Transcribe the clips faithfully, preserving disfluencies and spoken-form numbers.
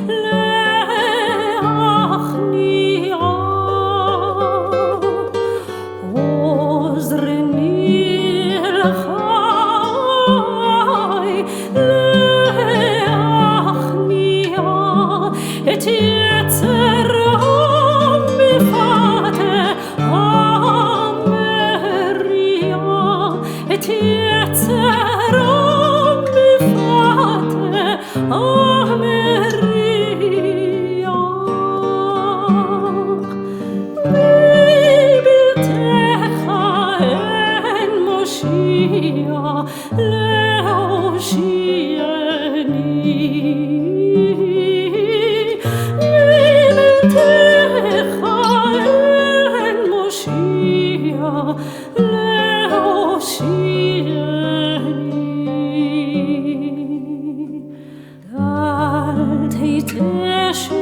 להכניעה, עוזרני לחיי להכניע את יצר המפתה המריע, את יצר המפתה המריע. בבלתך אין מושיע להושיעני, בבלתך אין מושיע להושיעני. דלתי תשובה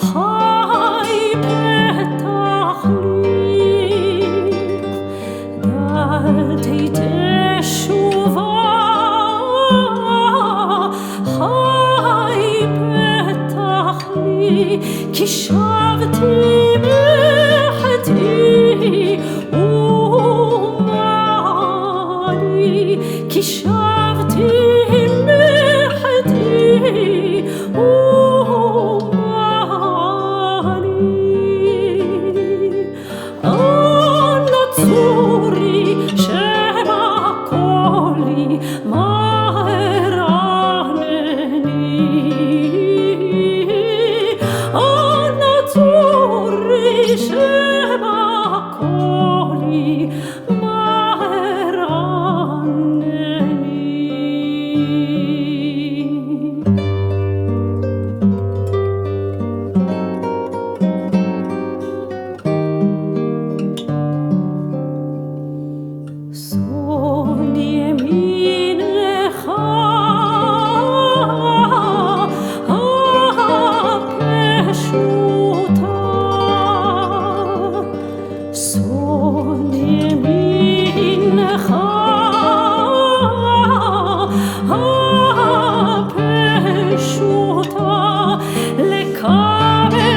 חי פתח לי, דלתי תשובה חי פתח לי, כי שבתי מחטאי ומעלי, כי שבתי מחטאי ומעלי. אנא צורי שמא קולי מהר ענני, אנא צורי שמא קולי מהר ענני. שונד ימינך הפשוטה, שונד ימינך הפשוטה, לקבל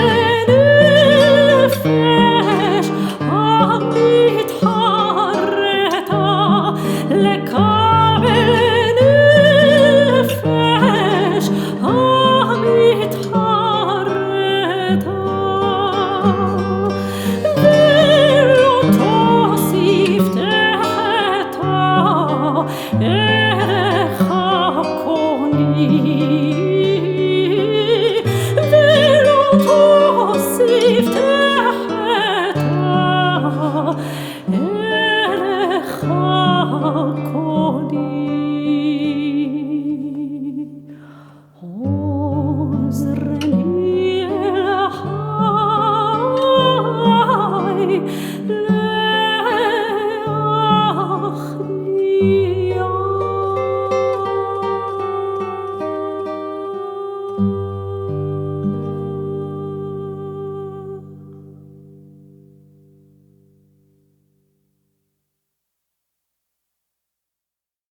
נפש המתחרטה, לקבל נפש המתחרטה, ולא תוסיף תחתה ערך הקוני.